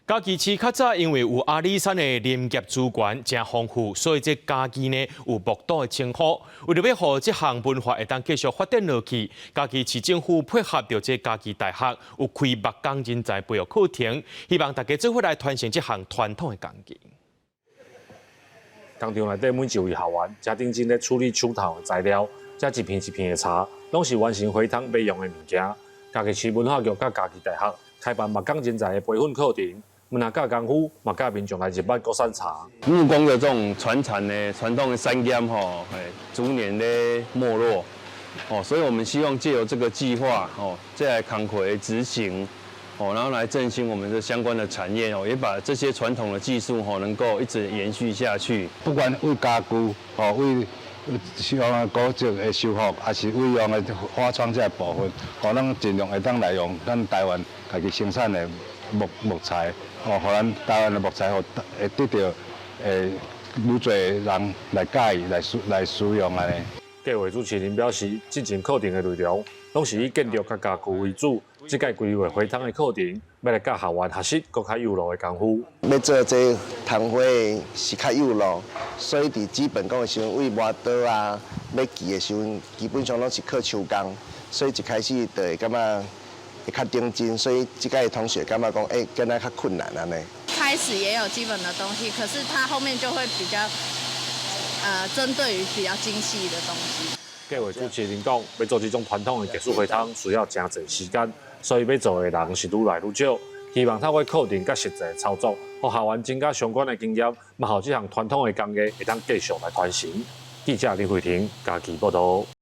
嘉義市較早因為有阿里山的林業資源誠豐富，所以這嘉義呢有木都的稱呼。為著欲予這項文化會當繼續發展落去，嘉義市政府配合著這嘉義大學有開木工人才培育課程，希望大家做伙來傳承這項傳統的工藝。工廠內底每一位學員，誠認真咧處理手頭的材料，這一片一片的柴，攏是完成火桶欲用的物件。嘉義市文化局佮嘉義大學開辦木工人才的培訓課程。毋但教功夫，嘛教民眾來入捌國產柴。木工的這種傳承的傳統的產業吼，逐年咧沒落，哦，所以我們希望借由這個計劃，哦，再來工課的執行，哦，然後來振興我們的相關的產業，哦，也把這些傳統的技術，吼，能夠一直延續下去。不管為家具，哦，為像古蹟的修復，抑是為用的花窗這部分，哦，攏盡量會當來用咱台灣家己生產的木材。哦，予咱台灣的木材，予會得著愈濟人來佮意來使用按呢。計劃主持人表示，進前課程的內容攏是以建築佮家具為主，這屆規劃火桶的課程，欲來教學員學習閣較幼路的功夫。欲做這桐花是較幼路，所以佇基本功的時陣，為磨刀啊，欲锯的時陣，基本上攏是靠手工，所以一開始就會感覺會較認真，所以這屆同學感覺講，欸，敢若較困難按呢。開始也有基本的東西，可是他後面就會比較，針對於比較精細的東西。計劃主持人講，欲做這種傳統的藝術火桶需要誠濟時間，所以欲做的人是愈來愈少。希望透過課程佮實際操作，予學員增加相關的經驗，嘛予這項傳統的工藝會當繼續來傳承。記者林慧婷嘉義報導。